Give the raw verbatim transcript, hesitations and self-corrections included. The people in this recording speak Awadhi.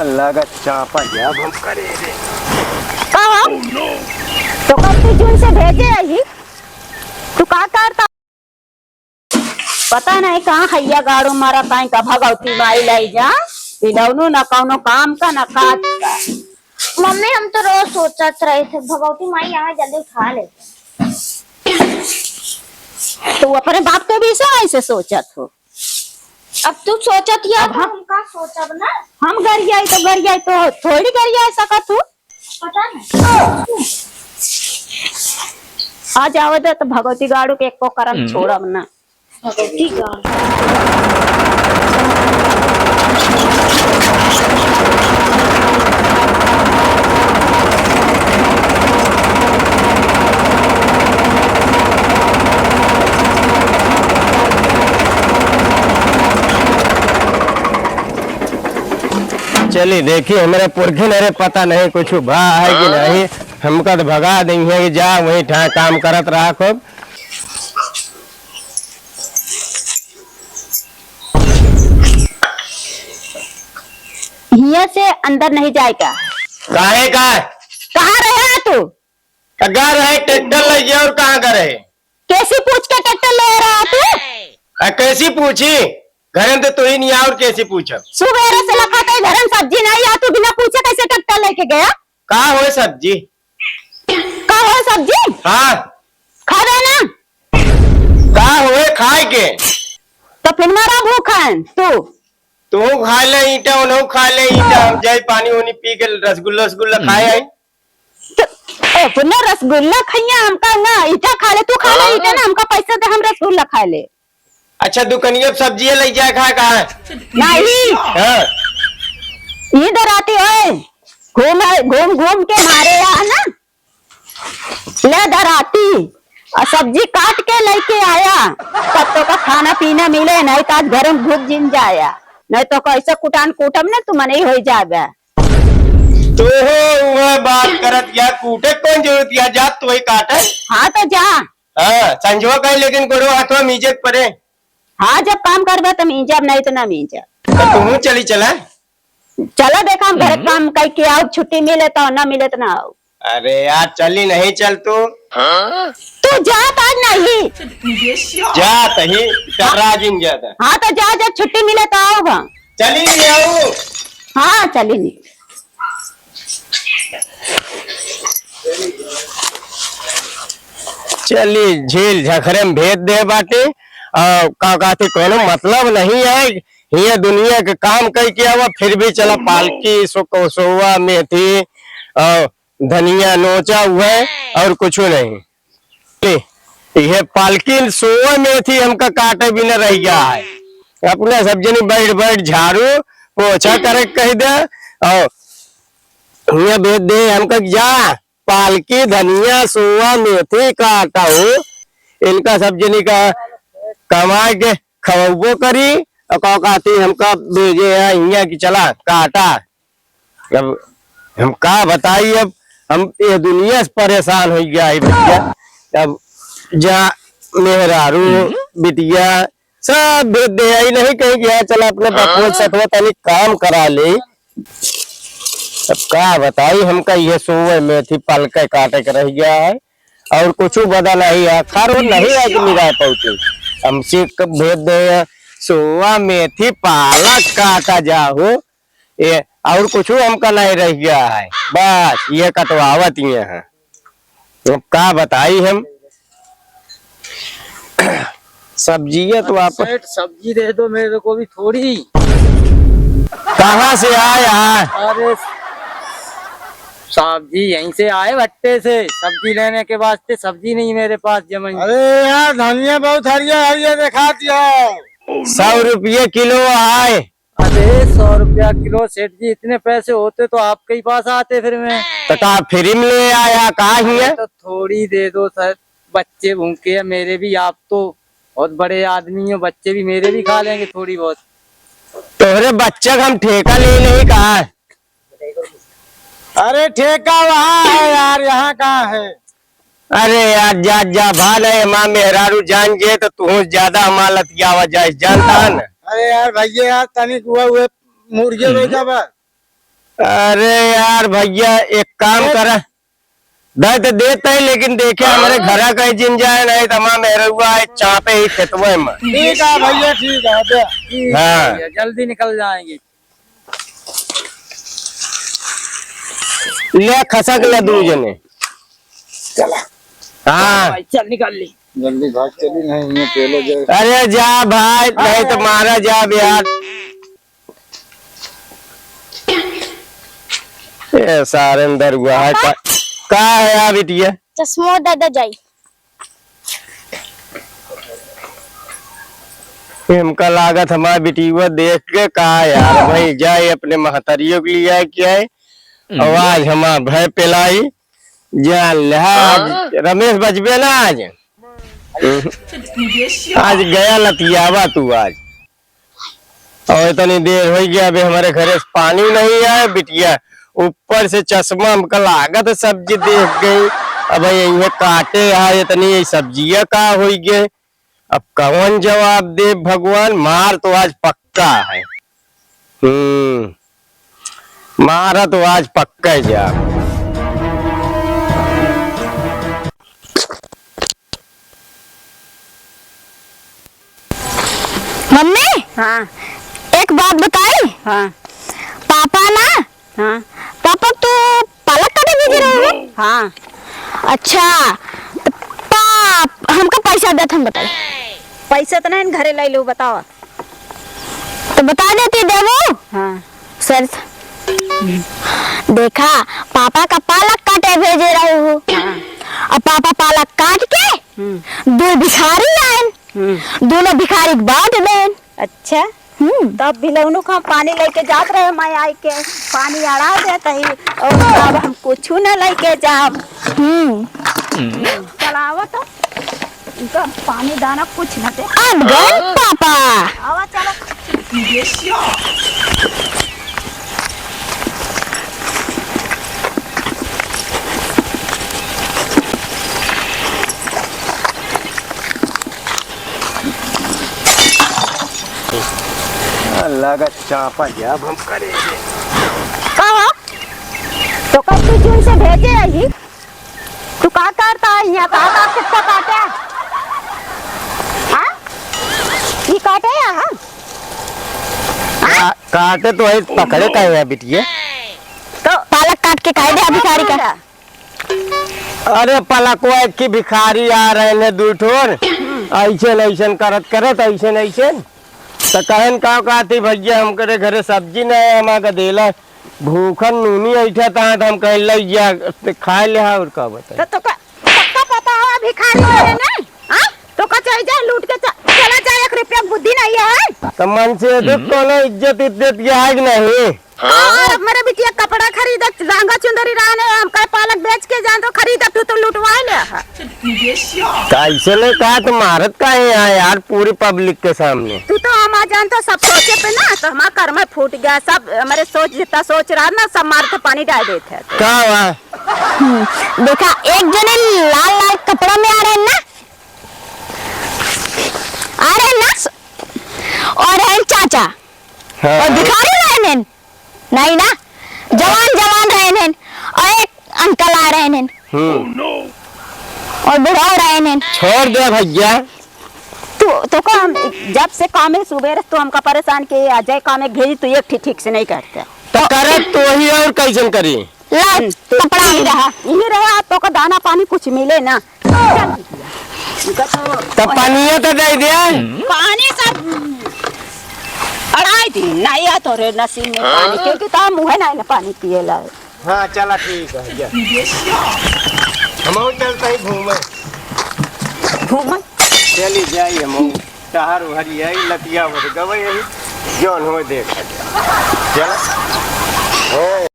लगा चापा गया, अब हम करे रे। का हो? तो कब तू जून से भेजे आई? तू का करता? पता नहीं कहाँ हैया गाड़ो मारा, काहे का भगवती माई लाई जा। ई लौनो ना कौनो काम का, ना काज का। मम्मी, हम तो रोज सोचत रहे थे, भगवती माई यहाँ जल्दी उठा लेते। तू अपने बाप के विषय ऐसे सोचत हो? अब तू सोचत या अब तो हम हम का सोचब ना? हम गरियाई तो गरियाई तो थोड़ी गरियाई सकत हो। पता नहीं। आ जावे दे तो भगवती गाड़ू के एको करम हम्म। छोड़ब ना। भगवती गाड़ू। चली देखी, हमरे पुरखिन, अरे पता नहीं कुछ भा है कि नहीं, हमका तो भगा देइहैं कि जा वही ठा काम करत रहा खूब। हियाँ से अंदर नहीं जाए का? काहे का? कहाँ रहे तू? अगर है ट्रैक्टर लइ गया और कहाँ का रहे? कैसी पूछ के ट्रैक्टर ले रहा तू? आ, कैसी पूछी? घरे में तो तू ही नहीं और कैसी पूछब? सुबेरे से लखा तो घरे में सब्जी नहीं आ, तू बिना पूछे कैसे ट्रैक्टर लेके गया? का होए सब्जी? का होए सब्जी? हाँ। खा दे ना। का होए खाए के? तो फिर मारा भूखन तू। तू खा ले ईटा, उन्हों खा ले ईटा, हम जाए पानी उनी पी के रसगुल्ला, रसगुल्ला खाए आई। तो अपना रसगुल्ला खइया, हमका ना ईटा खा ले, तू खा ले ईटा ना, हमका पैसा दे, हम रसगुल्ला खा ले। अच्छा, दुकनिया पे सब्जिया लइ जाए खा का? नहीं। हाँ। ये डराती ओए, घूम, घूम, घूम के मारे या ना, ले डराती, और सब्जी काट के लेके आया, तब तो का खाना पीना मिले, नहीं तो आज घर में घुस जिन जाया, नहीं तो कैसे कुटान कूटब ना, तू मने ही हो जाबे। तो हो, वह बात करत या, कूटे कौन जरूरत या, जा तू ही काटे। हाँ, तो जा। हाँ, संझवा कहे, लेकिन गोड़वा हाथवा मीजे के परे। हाँ, जब काम करबे तो मीजब, नहीं तो ना मीजब। तो तू चली चला। चला, देखा, हम घर काम कई के आओ, छुट्टी मिले तो ना मिले तो ना आओ। अरे यार, चली नहीं, चल तू। तू जात आज नहीं। जात ही, डर्रा जिन जाता। हाँ, तो जा, जब छुट्टी मिले तो आओ हम। चली नहीं आओ। हाँ, चली नहीं। चली, झील झखरे में भेज दे बाटे। आ, का कहते, कोनो मतलब नहीं है। हियाँ दुनिया के काम कई के आवा, फिर भी चला पालकी, सो-, सोवा, मेथी, आ, धनिया नोचा हुए और कुछ नहीं। इहे पालकी सोवा मेथी हमका काटे बिना रह गया है। अपना सब जनी बैठ बैठ झाड़ू पोछा करे के कह दे और हुए भेज दे हमका, जा पालकी धनिया सोवा मेथी काटा हो, इनका सब जनी का कमाए के खवबो करी और का कहती हमका भेजे है हियाँ की चला काटा। अब हम का बताई, अब हम ये दुनिया से परेशान हो गया है भैया। अब जा मेहरारू, बिटिया, सब भेज दे, आई नहीं कहीं कि हाँ, चला अपने बापुआ के साथ में तनी काम करा ले। अब का बताई, हमका ये सोवे में थी, पालके काटे के रह गया है और कुछ बदा नहीं है, खारो नहीं है कि निगाह पहुँचे। हमसे क-, भेज दे, सोवा में थी, पालक काटा जा हो। ए, और कुछ हमका नहीं रह गया है, बस ये कटवावत ही है। अब का बताई हम, सब्जिया तो आप सेठ, सब्जी दे दो मेरे को भी थोड़ी। कहाँ से आया? अरे, सब्जी यहीं से आए भट्टे से, सब्जी लेने के वास्ते। सब्जी नहीं मेरे पास जमाई। अरे यार, धनिया बहुत हरिया हरिया दिखाती है। सौ रुपये किलो आए। अरे, सौ रुपया किलो सेठ जी, इतने पैसे होते तो आपके ही पास आते फिर मैं। तो का फ्री में ले आया, का हिया? अरे, तो थोड़ी दे दो सर, बच्चे भूखे हैं मेरे भी, आप तो बहुत बड़े आदमी हो, बच्चे भी मेरे भी खा लेंगे थोड़ी बहुत। तोहरे बच्चे का हम ठेका ले नहीं कहा। अरे, ठेका वहाँ है यार, यहाँ कहाँ है? अरे यार, जा, जा, भा नहीं, हमार मेहरारू जान जे तो तू ज्यादा हमार लतियावा जाए, जानता है ना? अरे यार, भैया यार, तनिक हुआ हुए मुर्गे हम्म। रोजा बा। अरे यार भइया, एक काम करा, दे तो देत है, लेकिन देखे, हाँ। हमरे घरा कहीं जिन जाए, नहीं तो हमार मेहरुआ है, चापे ही खेतवे में। ठीक है भइया, ठीक है, दे। हाँ। जल्दी निकल जाएंगे। ले खसक ले दू जने। चला। हाँ। भाई, चल निकल ली। जल्दी भाग चली, नहीं ये पेलो जाए। अरे जा भाई, नहीं तो मारा जा यार। ए, सारे अंदर हुआ है। का, का है यार बिटिया? चश्मो दे दे जाई। हमका लागत हमार बिटिया देख के का यार, भाई जाए अपने महतरियों के लिए आए क्या है? हम्म। और आज हमार भय पेलाई, जान ले, आज हाँ। रमेश बचबे ना आज। आज गया लतियावा तू आज। और इतनी देर हो गया, अभी हमारे घरे से पानी नहीं आया, बिटिया ऊपर से चश्मा हमका लागत है सब्जी देख गई। अब ये काटे है इतनी, ये सब्जियां का हो गए? अब कौन जवाब दे भगवान? मार तो आज पक्का है। हम्म, मारा तो आज पक्का है जा। मम्मी, हाँ। एक बात बताई? हाँ। पापा ना, हाँ। पापा तू पालक काटे भेजे रहे हो? हाँ। अच्छा, तो पाप, हमका पैसा देत हम बताई। पैसा तो नहीं, घरे लाई लो, बताओ। तो बता देती देबू। हाँ। सर, देखा, पापा का पालक काटे भेजे रहे हो। हाँ। अब पापा पालक काट के हम्म। दो भिखारी आएन। हम्म। दोनों भिखारी के बांट देन। अच्छा। हम्म। तब बिलौनु का पानी लेके जात रहे, मैं आई के पानी अड़ा देत ही, और अब हम कुछ न लेके जाब। हम्म। चलावत इनका पानी दाना कुछ न दे। अब गए पापा। आवा चलो। लागत चापा जाब हम करेंगे। का हो? तो कब तू जून से भेजे आई? तू का करता है यहाँ? का, का कुत्ता काटे? हाँ? ये काटे यहाँ? हाँ? का-, काटे तो है, पकड़े का है बिटिया? तो पालक काट के खाए दे भिखारी का। अरे पलकवा एक की भिखारी आ रहे हैं दू ठोर, ऐसे न ऐसे करत करत, ऐसे न ऐसे। तो कहन का कहती भैया, हमरे घरे सब्जी न है, हमार का देला भूखन नूनी ऐठा ता, तो हम कहे, "ले जा, ते खाए ले हा," और का बताए। तो, तो का, पक्का पता हो भिखारी वाले ने? हाँ? तो का चाहे जाए लूट के च-, चला जाए, एक रुपया बुद्धि नहीं है। तो मन से तो हम्म। कोनो इज्जत इज्जत के है कि नहीं? हाँ, और अब मेरे बिटिया कपड़ा खरीदे, लहंगा चुंदरी रहने, हम कहे पालक बेच के जान तो खरीदे, तू तो लुटवाए ले हा। कैसे नहीं कहा, तो मारत का है यहाँ यार, पूरी पब्लिक के सामने। तू तो हम आ जान तो सब सोचे पे ना, तो हमारा कर्म फूट गया, सब हमारे सोच जितना सोच रहा ना, सब मार के पानी डाल देते हैं। का हुआ? हम्म, देखा, एक जने लाल लाल कपड़ा में आ रहे हैं ना, आ रहे हैं ना, और हैं चाचा, हाँ। और भिखारी रहे हैं, नहीं ना, जवान जवान रहे हैं, और एक अंकल आ रहे हैं, हम्म। और बुढ़ा रहे हैं। छोड़ दे भैया। तू, तो का हम, जब से काम है सुबह से तू हमका परेशान किए, अजय काम एक भेजी, तू एक ठीक, ठीक से नहीं करता। तो करत तो ही और कैसन करी? ला, हम्म, तो कपड़ा ही रहा। यही रहे, आप तो का दाना पानी कुछ मिले ना। तो पानिया तो दे दे। पानी सब अढ़ाई दिन नहीं आ तो रे नसीब में पानी, क्योंकि तो मुँह ना, ना पानी पिए ला। हाँ, चला ठीक है, जा। हम और चलते ही घूमे। घूमे? चली जाई हम और। टहर उहरी आई, लतिया उहर गवे यही, जौन होए देख। चला। होए।